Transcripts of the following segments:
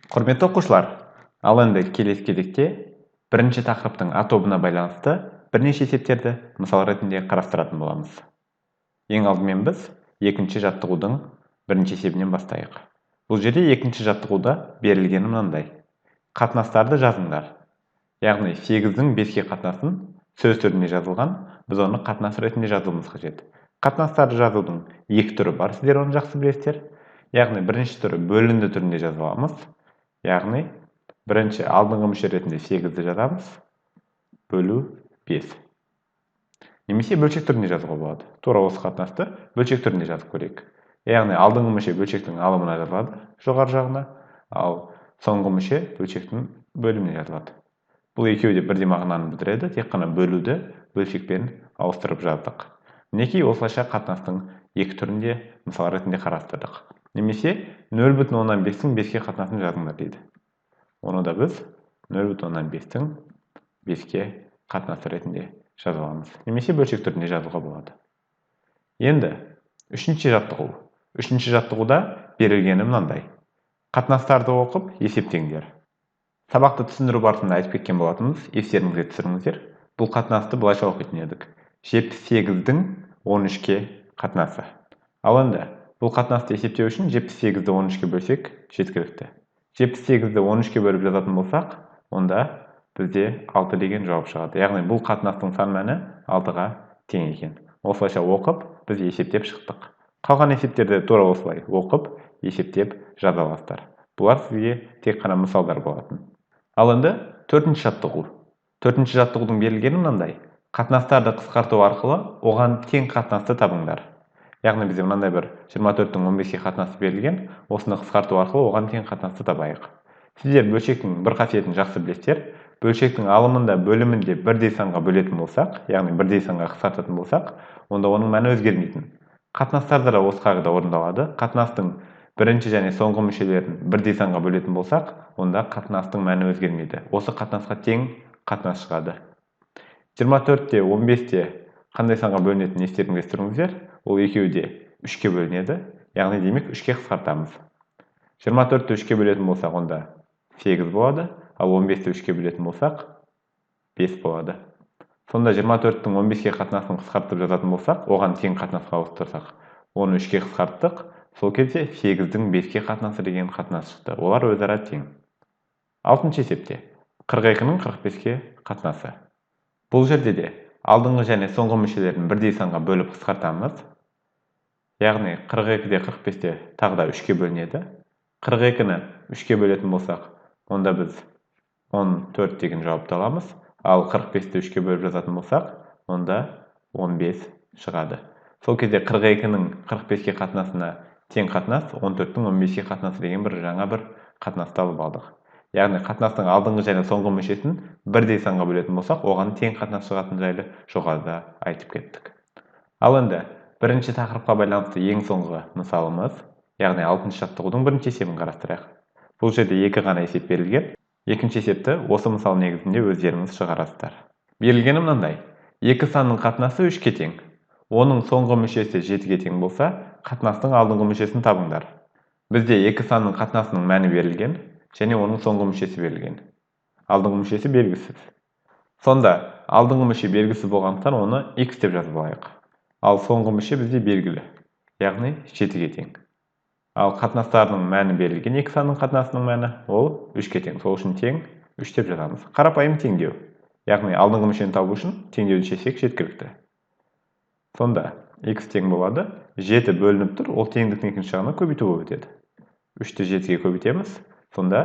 Құрметті оқушылар, ал енді келесі кезекте бірінші тақырыптың А тобына байланысты бірнеше есептерді мысал ретінде қарастыратын боламыз. Ең алдымен біз екінші жаттығудың бірінші есебінен бастайық. Бұл жерде екінші жаттығуда берілгені мынандай. Қатынастарды жазыңдар. Яғни 8-дің 5-ке қатынасын сөз түрінде жазылған, біз оны қатынас ретінде жазуымыз қажет. Қатынастарды жазудың екі түрі бар, сіздер оны жақсы білесіздер. Яғни бірінші түрі бөлінді түрінде жаза аламыз. Яғни бірінші алдыңғы мүше ретінде 8-ді жазамыз, бөлу 5. Немесе бөлшек түрінде жазуға болады. Тура осы қатынасты бөлшек түрінде жазып көрейік. Яғни алдыңғы мүше бөлшектің алымына жазылады, жоғары жағына, ал соңғы мүше бөлшектің бөліміне жазылады. Бұл екеуі де бірдей мағынаны білдіреді, тек қана бөлуді бөлшекпен ауыстырып жаздық. Мінекей осылайша қатынастың екі түрінде мысал ретінде қарастырдық. Немесе 0,5-тің 5-ке қатынасын жазыңдар дейді. Оны да біз 0,5-тің 5-ке қатынасы ретінде жаза аламыз. Немесе бөлшек түрінде жазуға болады. Енді үшінші жаттығу. Үшінші жаттығуда берілгені мынандай. Қатынастарды оқып есептеңдер. Сабақты түсіндіру барысында айтып кеткен болатынбыз, естеріңізге түсіріңіздер. Бұл қатынасты былайша оқитын едік. 78-дің 13-ке қатынасы. Ал енді бұл қатынасты есептеу үшін 78-ді 13-ке бөлсек жеткілікті. 78-ді 13-ке бөліп жазатын болсақ, онда бізде 6 деген жауап шығады. Яғни бұл қатынастың сан мәні 6-ға тең екен. Осылайша оқып, біз есептеп шықтық. Қалған есептерді тура осылай оқып, есептеп жаза аласыздар. Бұлар сізге тек қана мысалдар болатын. Ал енді төртінші жаттығу. Төртінші жаттығудың берілгені мынандай. Қатынастарды қысқарту арқылы оған тең қатынасты табыңдар. Яғни бізде мынандай бір 24-тің 15-ке қатынасы берілген, осыны қысқарту арқылы оған тең қатынасты табайық. Сіздер бөлшектің бір қасиетін жақсы білесіздер. Бөлшектің алымында бөлімінде бірдей санға бөлетін болсақ, яғни бірдей санға қысқартатын болсақ, онда оның мәні өзгермейтін. Қатынастарда да осы қағида орындалады. Қатынастың бірінші және соңғы мүшелерін бірдей санға бөлетін болсақ, онда қатынастың мәні өзгермейді. Осы қатынасқа тең қатынас шығады. 24-те 15-те қандай санға бөлінетінін естеріңізге түсіріңіздер. Ол екеуі де 3-ке бөлінеді. Яғни демек 3-ке қысқартамыз. 24-ті 3-ке бөлетін болсақ, онда 8 болады. Ал 15-ті 3-ке бөлетін болсақ, 5 болады. Сонда 24-тің 15-ке қатынасын қысқартып жазатын болсақ, оған тең қатынасқа ауыстырсақ, оны 3-ке қысқарттық. Сол кезде 8-дің 5-ке қатынасы деген қатынас шықты. Олар өзара тең. Алтыншы есепте 42-нің 45-ке қатынасы. Бұл жерде де алдыңғы және соңғы мүшелерін бірдей санға бөліп қысқартамыз. Яғни 42-де 45-те тағы да 3-ке бөлінеді. 42-ні 3-ке бөлетін болсақ, онда біз 14 деген жауапты аламыз. Ал 45-ті 3-ке бөліп жазатын болсақ, онда 15 шығады. Сол кезде 42-нің 45-ке қатынасына тең қатынас 14-тің 15-ке қатынасы деген бір жаңа бір қатынасты алып алдық. Яғни қатынастың алдыңғы және соңғы мүшесін бірдей санға бөлетін болсақ, оған тең қатынас шығатын жайлы жоғарыда айтып кеттік. Ал енді бірінші тақырыпқа байланысты ең соңғы мысалымыз, яғни алтыншы жаттығудың бірінші есебін қарастырайық. Бұл жерде екі ғана есеп берілген. Екінші есепті осы мысал негізінде өздеріңіз шығарасыздар. Берілгені мынандай. Екі санның қатынасы 3-ке тең. Оның соңғы мүшесі 7-ге тең болса, қатынастың алдыңғы мүшесін табыңдар. Бізде екі санның қатынасының мәні берілген және оның соңғы мүшесі берілген. Алдыңғы мүшесі белгісіз. Сонда алдыңғы мүше белгісіз болғандықтан оны x деп жазып алайық. Ал соңғы мүше бізде белгілі, яғни 7-ге тең. Ал қатынастарының мәні берілген, екі санның қатынасының мәні ол 3-ке тең. Сол үшін тең 3 деп жазамыз. Қарапайым теңдеу. Яғни алдыңғы мүшені табу үшін теңдеуді шешсек жеткілікті. Сонда x тең болады. 7 бөлініп тұр, ол теңдіктің екінші жағына көбейту болып өтеді. 3-ті 7-ге көбейтеміз. Сонда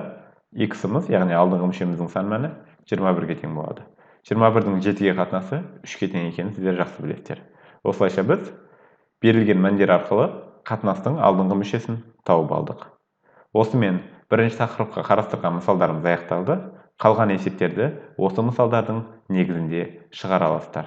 x-іміз, яғни алдыңғы мүшеміздің сан мәні 21-ге тең болады. 21-дің 7-ге қатынасы 3-ке тең екенін сіздер жақсы білесіздер. Осылайша біз берілген мәндер арқылы қатынастың алдыңғы мүшесін тауып алдық. Осымен бірінші тақырыпқа қарастырған мысалдарымыз аяқталды. Қалған есептерді осы мысалдардың негізінде шығара аласыздар.